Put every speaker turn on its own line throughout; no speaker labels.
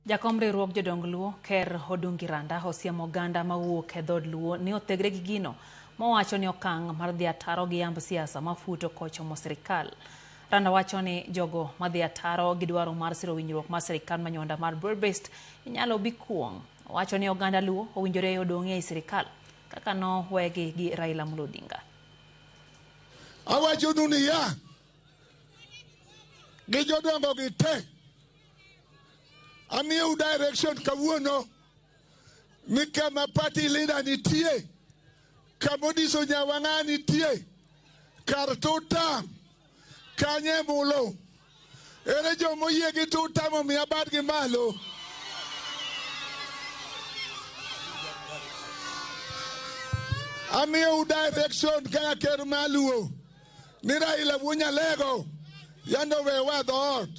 Jakom riwruog jodong Luo, Ker Odungi Randa osiemo oganda mawuok e dhood Luo ni othegre gi gino mowacho ni okang' mar dhi ataro gi yamb siasa mafuto kochomo sirikal. Randa wacho ni jogo madhi ataro gi dwaro mar siro winjruok mar sirikal manyonda mar broad based inyalo bi kuong'. Owacho ni oganda Luo owinjore odong'ie ei sirikal kaka nowegi gi Raila Amolo Odinga.
Awachonu niya, gi jodongo gi te, amiyou direction kawuono ni kama party leader nitie, kama Odiso Nyawang'a nitie, kar tutam, kanye mulo. Ere joma oyie gi tutam omiya badgi malo. Amiyou direction kaka ker maluo ni Raila wuo Nyalego yando wewa dhoot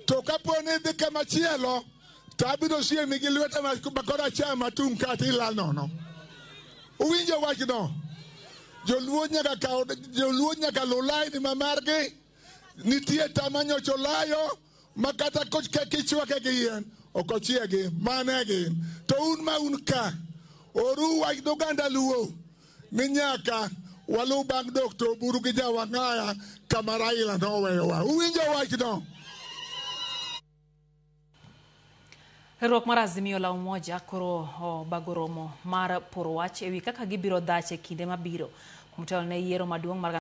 to kapo ni idhi kama chielo to abiro siemi gi lweta ma koracham matung' kata ilal nono. Uwinjo wachno? Joluo nyaka kaw joluo nyaka luw laini ma margi. Nitie tama nyocha olayo ma kata kichwake gi yien ok ochiegi. Mano e gin. To un ma un ka, oru wach ne oganda Luo ni nyaka waluw bang' Dr. Oburu gi Jawang'aya kama Raila noweyowa. Uwinjo wachno?
Riwruok mar Azimio la Umoja koro obago romo mar poro wach ewi kaka gibiro dhach e kinde mabiro kuom telo ne yiero maduong' mar